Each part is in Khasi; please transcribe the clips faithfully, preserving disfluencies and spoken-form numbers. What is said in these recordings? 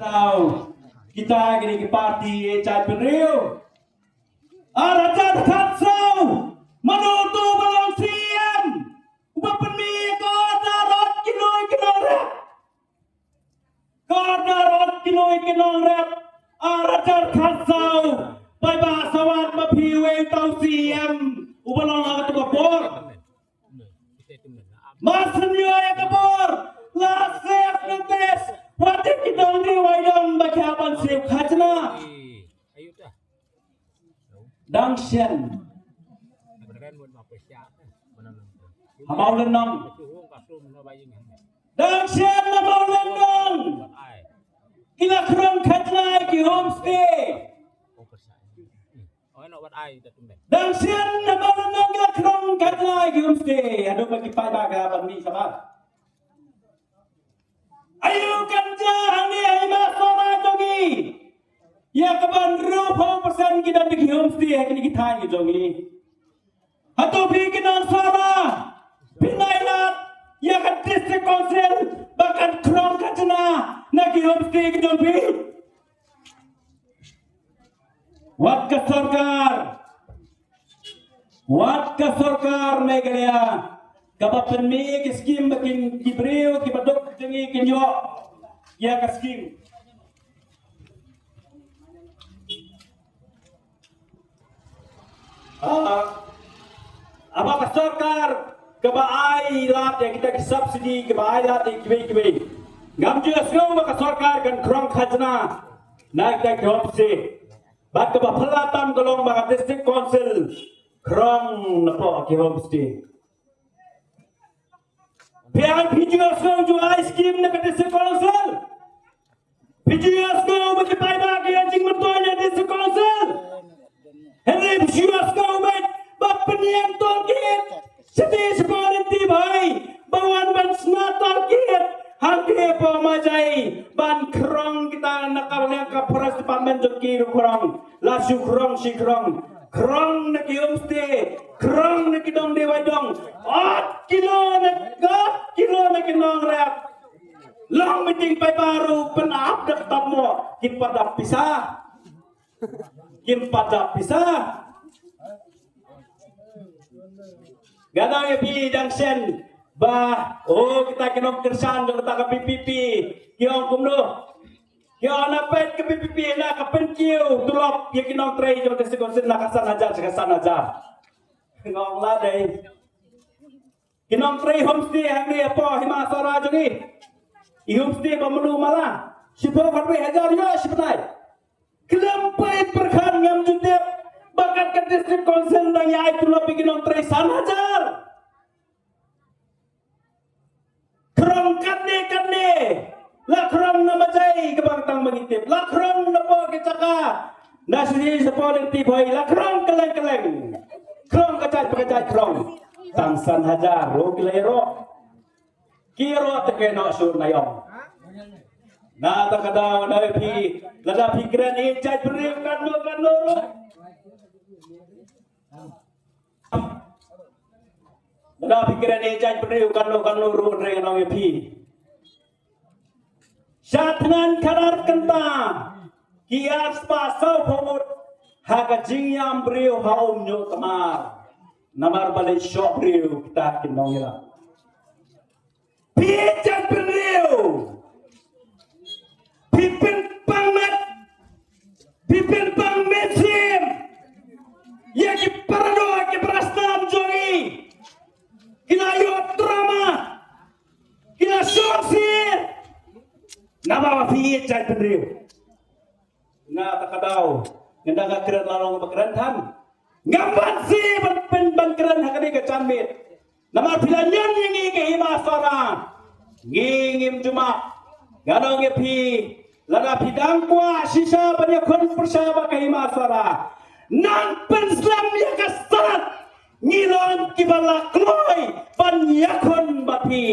Tau, kita kine ki parti, eh, jaitbynriew. Ar hajar khatsaw, mano uto uba long C E M? Uba pynmih ïa ka order ot ki noi ki nongrep. Ka order ot ki noi ki nongrep. Ar hajar khatsaw, paidbah, sa wan ba phi wei uto u C E M uba long ha kato ka por. Mar shu ïoh ïa ka bor, la sep notice, wat ïa ki dong ri wai dong ba ki hap ban siew khajna. Dang shen. Ha Mawlynnong. Dang shen ha Mawlynnong. Ki la khrong khajna ki homestay. Dang shen na ba nang ka khrong ka jai ki homestay. Haduh ba ki paidbah ka ban mih shabar. Aïu kan jia hangne ha Hima Sohra jong ngi. Ïa ka ban hynriewphew percent ki don ki homestay ha kine ki thaiñ ki jong ngi. Hato phi ki nong Sohra, phin ailad ïa ka District Council ba kan khrong khajna na ki homestay ki jong phi? Wat ka sorkar, wat ka sorkar Meghalaya kaba pynmih ki skim ba kin ki briew kiba duk jong ngi kin ïoh ïa ka skim. Ah, haba ka sorkar kaba ailad ïa kita ki subsidy, kaba ailad ïa kiwei kiwei. Ngam ju sngew ba ka sorkar kan khrong khajna na kita ki homestay. Bad kaba phylla tam ka long ba ka District Council khrong na poh ki homestay. Phi, phi ju ïohsngew jong ai skim na ka District Council? Phi ju ïohsngew ba ki paidbah ki ïa jingmyntoi na District Council? Hynrei phi ju ïohsngew ba, ba pynïeng tohkit shati shapoh lynti bhai, ba wan ban shna tohkit hangtei hapoh Majai ban khrong kita na ka liang ka Forest Department jong ki ruh khrong. La shu khrong shi khrong. Khrong na ki homestay, khrong na ki dong dei wai dong. Ot kilo na, ot kilo na ki nongrep. Long meeting paidbah ruh pynap da kata mo, kim pat da pisa. Kim pat da pisa. Nga ong ïa phi dang shen ba, oh, kita ki nongkyrshan jong kata ka V P P ki ong kumno? Ki ong na peit ka V P P na ka pynkiew tulop ïa ki nongtrei jong ka District Council na ka san hajar sha ka san hajar. Nga ong la dei. Ki nongtrei homestay hangne hapoh Hima Sohra jong ngi. I homestay ba mlu mala. Shiphew khatwei hajar ïoh shi bnai. Khlem poi pyrkhat ngam ju tip ba kat ka District Council dang ïa ai tulop ïa ki nongtrei san hajar. Khrong katne katne. La khrong na Majai kaba tang ba ngi tip. La khrong na poh ki jaka. Na shisha shapoh lynti bhoi la khrong kylleng kylleng. Khrong ka jait pa ka jait khrong. Tang san hajar ruh ki la ïaroh. Ki ïaroh te ki noh shuh na ïong. Na kata ka daw na phi, lada phi kren ïa jaitbynriew katno katno ruh. Lada phi kren ïa jaitbynriew katno katno ruh, hynrei ngan ong ïa phi. Sha thngan khadar kynta ki arspah sawphew ngut ha ka jingïam briew ha Umñiuhtmar. Namar ba leit shoh briew kita ki nongïalam. Phi jaitbynriew, phi pynpang met, phi pynpang mynsiem ïa ki paradoh ki parasnam jong ngi. Ki la ïoh trauma, ki la shong sir. Namar ba phi jaitbynriew. Na kata ka daw ngan da nga kren la long ba kren than. Ngam banse ban pyn ban kren ha kane ka janmiet. Namar phi la ñion ïa ngi ka Hima Sohra. Ngi ngim ju map. Ngan ong ïa phi, lada phi dang kwah shisha ban ïakhun pyrshah bad ka Hima Sohra, nang pynslem ïa ka sanad. Ngi long kiba la kloi ban ïakhun bad phi.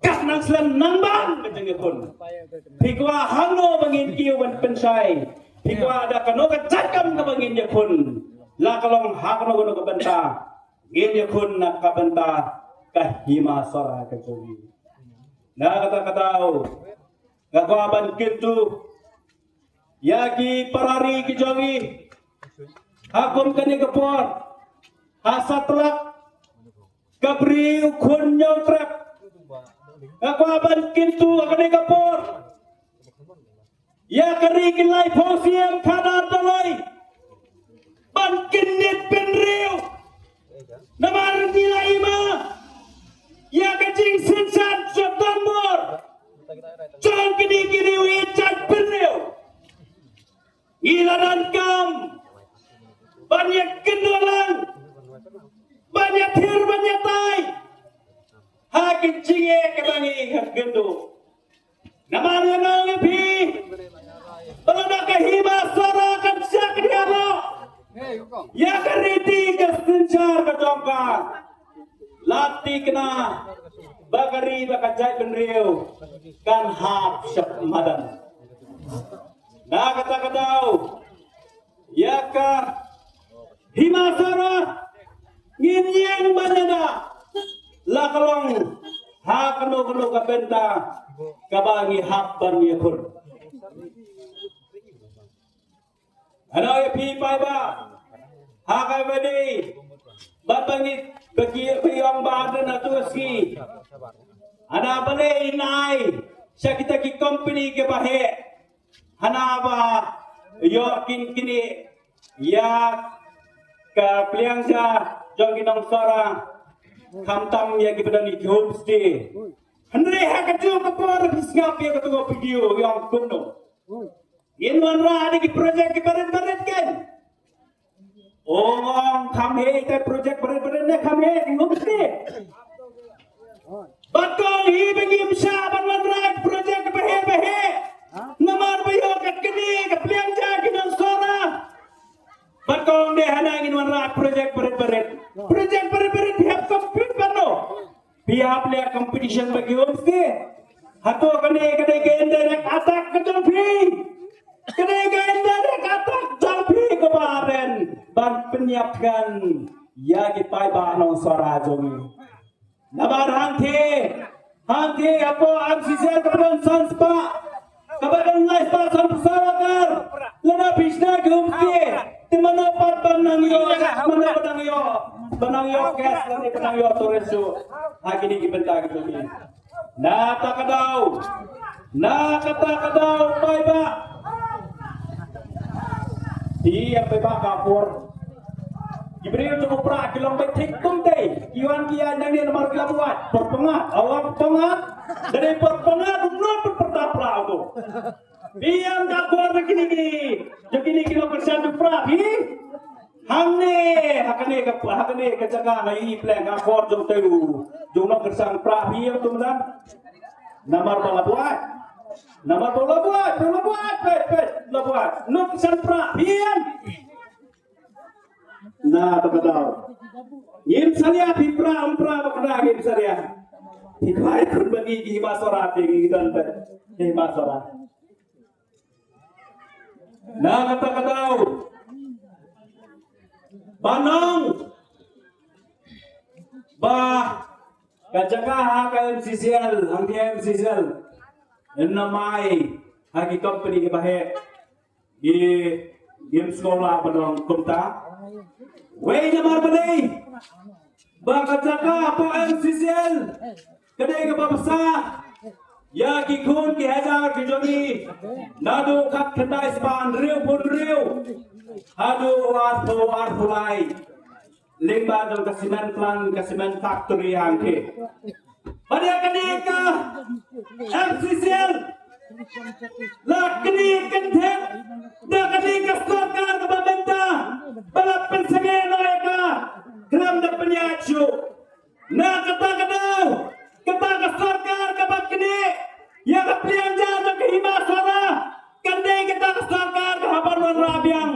Kat nang slem nang bang ka jingïakhun. Phi kwah hangno ba ngin kiew ban pynshai? Phi kwah da kano ka jait kam kaba ngin ïakhun? La ka long ha kano kano ka bynta, ngin ïakhun na ka bynta ka Hima Sohra ka jong ngi. Na kata ka daw Nga kwah ban kyntu ïa ki para ri ki jong ngi ha kum kane ka por, ha satlak ka briew khun ñiewtrep. Nga kwah ban kyntu ha kane ka por ïa ka ri ki laiphew sien khadar doloi ban kynit bynriew. Namar ngi la ïma ïa ka jingsynshar jong donbor jong kine ki riewïeit jaitbynriew. Ngi la donkam ban ïa kynduh lang, ban ïa thir, ban ïa tai ha ki jingeh kaba ngi hap kynduh. Namar nga ong ïa phi, ba lada ka Hima Sohra kan shah ka dialog ïa ka riti ka synshar ka jong ka, la thikna ba ka ri ba ka jaitbynriew kan hap shah madan. Na kata ka daw, ïa ka Hima Sohra ngin ïeng ban ïada la ka long ha kano kano ka bynta kaba ngi hap ban ïakhun. Hana ïa phi paidbah, ha kaba dei bad ba ngi ba ki ba ïong ba dei na tu ski. Hana balei nai sha kita ki company kiba heh, hana ba ïoh kin kine ïa ka pliang ja jong ki nong Sohra, khamtam ïa ki ba don ki homestay. Hynrei ha ka jong ka por phi sngap ïa ka tu ka video ïong kumno. Ngin wanrah da ki project ki barit barit kan. Ong ong kham heh ita project barit barit ne kham heh ki homestay. Bad kong hi ba ngim shah ban wanrah project ba heh ba heh. Namar ba ïoh ka kane ka pliang ja ki nong Sohra. Bad kong dei hana ngin wanrah project barit barit. Project barit barit phi hap compete bad no. Phi hap leh competition ba ki homestay. Hato kane ka dei ka indirect attack ka jong phi. Ka dei ka indirect attack jong phi kaba ren ban pynïap kan ïa ki paidbah nong Sohra jong ngi. Namar hangtei, hangtei hapoh M C C L kaba don san spah, kaba don lai spah san spah worker. Lada phi shna ki homestay, te mano pat ban nang ïoh, mano ban nang ïoh, ban nang ïoh gas lane ban nang ïoh tourist shuh ha kine ki bynta ki jong ngi. Na kata ka daw, na kata ka daw paidbah. Phi ïa paidbah ka por. Ki briew jong u Prah ki long beit thik kumtei. Ki wan ki ïaid nangne namar ki la buaid. Por pyngngad, awa por pyngngad. Lada por pyngngad um long pynpyrta u Prah uto. Phi ïa ka por jong kine kine, jong kine ki nongkyrshan jong u Prah phi. Hangne ha kane ka, ha kane ka jaka nga ïohi pleng ka por jong u tei u jong u nongkyrshan Prah phi ïa uto mynta. Namar ba la buaid. Namar ba la buaid, ba la buaid, peit, peit, la buaid. Nongkyrshan Prah phi ïa. Na kata ka daw. Ngim salia phi Prah, um Prah ba kata ngim salia. Phi Prah ïa khun ba ngi ki Hima Sohra te ngi don te. Hima Sohra. Na kata ka daw. Ba nang. Ba ka jaka ha ka M C C L, hangtei M C C L. Namar ha ki company kiba heh. Ngi, ngim sngewlah ban ong kumta. Wei namar balei ba ka jaka hapoh M C C L ka dei kaba bsa ïa ki khun ki hajar ki jong ngi. Naduh khatkhyndai spah hynriewphew hynriew haduh arphew arphew lai. Lyngba jong ka cement plant, ka cement factory hangtei. Bad ïa kane ka M C C L la kane ka kynthep da kane ka sorkar kaba mynta ba la pynsangeh noh ïa ka khlem da pynïaid shuh. Na kata ka daw kata ka sorkar kaba kane ïa ka pliang ja jong ka Hima Sohra. Kan dei kata ka sorkar ka hap ban wanrah biang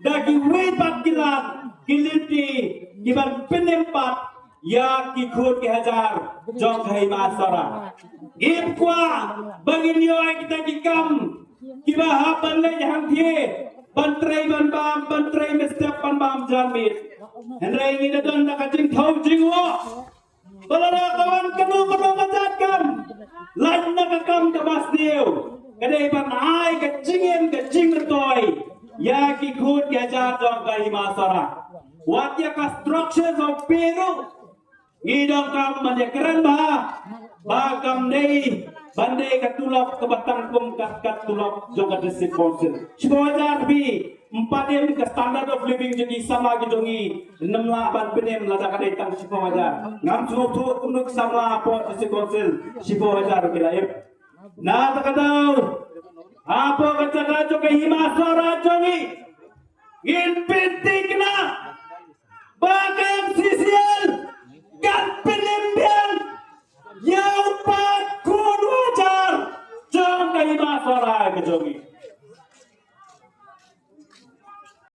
da kiwei pat ki lad ki lynti kiban pynim pat ïa ki khun ki hajar jong ka Hima Sohra. Ngim kwah ba ngin ïoh ïa kita ki kam kiba hap ban leit hangtei ban trei ban bam, ban trei mynstep ban bam janmiet. Hynrei ngi da don da ka jingthaw jingwoh. Ba lada ka wan kano kano ka jait kam, lait na ka kam kaba sniew. ka dei ban ai ka jingim ka jingmyntoi ïa ki khun ki hajar jong ka Hima Sohra. Wat ïa ka structures of pay ruh ngi donkam ban ïakren bha ba kam dei ban dei ka tulop kaba tang kum kat kat tulop jong ka District Council. Shiphew hajar phi, ym pat im ka standard of living jong ki samla ki jong ngi, ym lah ban pynim lada ka dei tang shiphew hajar. Ngam sngewthuh kumno ki samla hapoh District Council shiphew hajar ki la im. Na kata ka daw, hapoh ka jaka jong ka Hima Sohra jong ngi, ngin pynthikna